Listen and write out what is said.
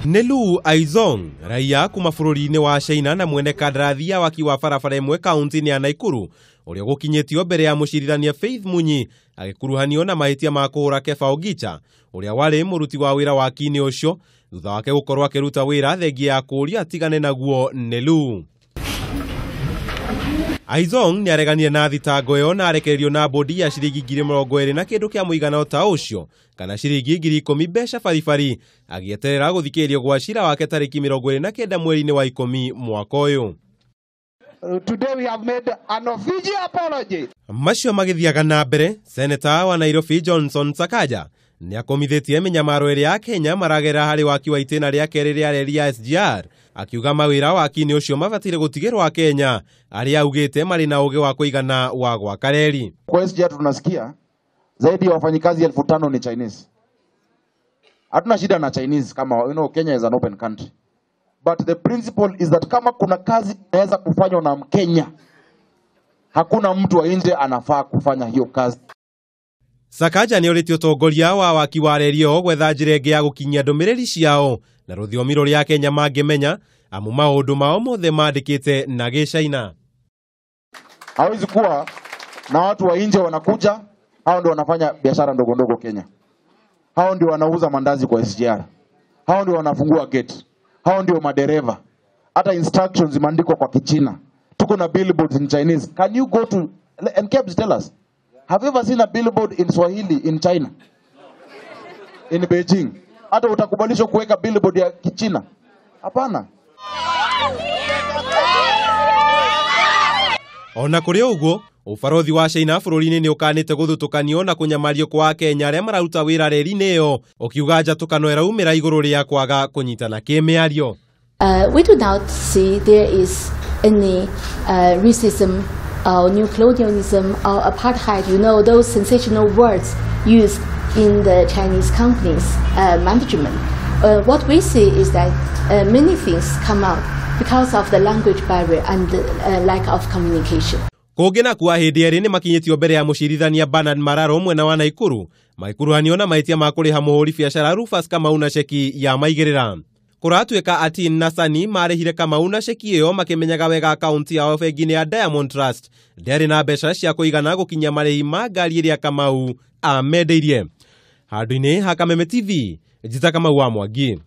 Nĩ Lu Aizong, raiya kuma bũrũri-inĩ wa China na mwene kandarathi ya waki wa barabara ĩmwe kaunti-inĩ ya Nakuru, ũrĩa ũgũkinyĩtio mbere ya mũcirithania Faith Munyi agĩkuruhanio na mahĩtia ma kũhũra Kefa Ogicha ũrĩa warĩ mũruti wa wĩra waki-inĩ ũcio thutha wake gũkorwo akĩruta wĩra thengia ya kũũria atigane naguo nĩ Lu. Aizong nĩ areganire na thitango ĩyo na arekererio na bodi ya ciringi 20,000 na kĩndũ kĩa mũigana ta ũcio kana ciringi 10,000 mbeca baribari agĩeterera gũthikĩrĩrio gwa cira wake tarĩki 29 mweri-inĩ wa 10 mwaka ũyũ. Today we have made an official apology. Macio magĩthiaga na mbere, Seneta wa Nairobi Johnson Sakaja nĩ akomithĩtie mĩnyamaro ĩrĩa Akenya maragera harĩ waki wa itĩna rĩa kerĩ rĩa reri ya SGR, akiuga mawĩra waki-inĩ ũcio mabatire gũtigĩrwo Akenya arĩa augĩte marĩ na ũgĩ wa kũigana wa gwaka reri. Kwa SGR tunasikia zaidi ya wafanyikazi 5,000 ni Chinese. Hatuna shida na Chinese kama you know, Kenya is an open country. But the principle is that kama kuna kazi inaweza kufanywa na Mkenya, hakuna mtu wa nje anafaa kufanya hiyo kazi. Sakaja nĩ orĩtie ũtongoria wa waki wa reri ĩyo gwetha njĩra ĩngĩ ya gũkinyia ndũmĩrĩri ciao na rũthiomi rũrĩa Akenya mangĩmenya amu maũndũ mao mothe mandĩkĩte na Gĩcaina. Hawezi kuwa na watu wa nje wanakuja, hao ndio wanafanya biashara ndogo ndogo Kenya. Hao ndio wanauza mandazi kwa SGR. Hao ndio wanafungua gate. Hao ndio madereva. Hata instructions zimeandikwa kwa Kichina. Tuko na billboards in Chinese. Can you go to and Kebs tell us? Have you ever seen a billboard in Swahili in China? In Beijing? Hata utakubalishwa kuweka billboard ya Kichina? Hapana. Ona kũrĩ ũguo, ũbarothi wa China bũrũri-inĩ nĩ ũkanĩte gũthutũkanio na kũnyamario kwa Akenya arĩa mararuta wĩra reri-inĩ ĩyo, ũkiuga njatũkano ĩraumĩra igũrũ rĩa kwaga kũnyitana kĩmĩario. We do not see there is any racism or new colonialism or apartheid, you know, those sensational words used in the Chinese companies management. What we see is that many things come out because of the language barrier and the lack of communication. Kũngĩ na kuwa hĩndĩ erĩ nĩ makinyĩtio mbere ya mũcirithania Bernard Mararo mwena wa Nakuru magĩkuruhanio na mahĩtia ma kũrĩha mũhũri biacara Rufus Kamau na ceki ya maigĩrĩra. Kũratuĩka Atin na Sani marĩhire Kamau na ceki ĩyo makĩmenyaga wega akaunti yao bengi-inĩ ya Diamond Trust ndĩarĩ na mbeca cia kũigana gũkinyia marĩhi ma ngari ĩrĩa Kamau amendeirie. Handũ-inĩ ha Kameme TV, Njita Kamau wa Mwangi.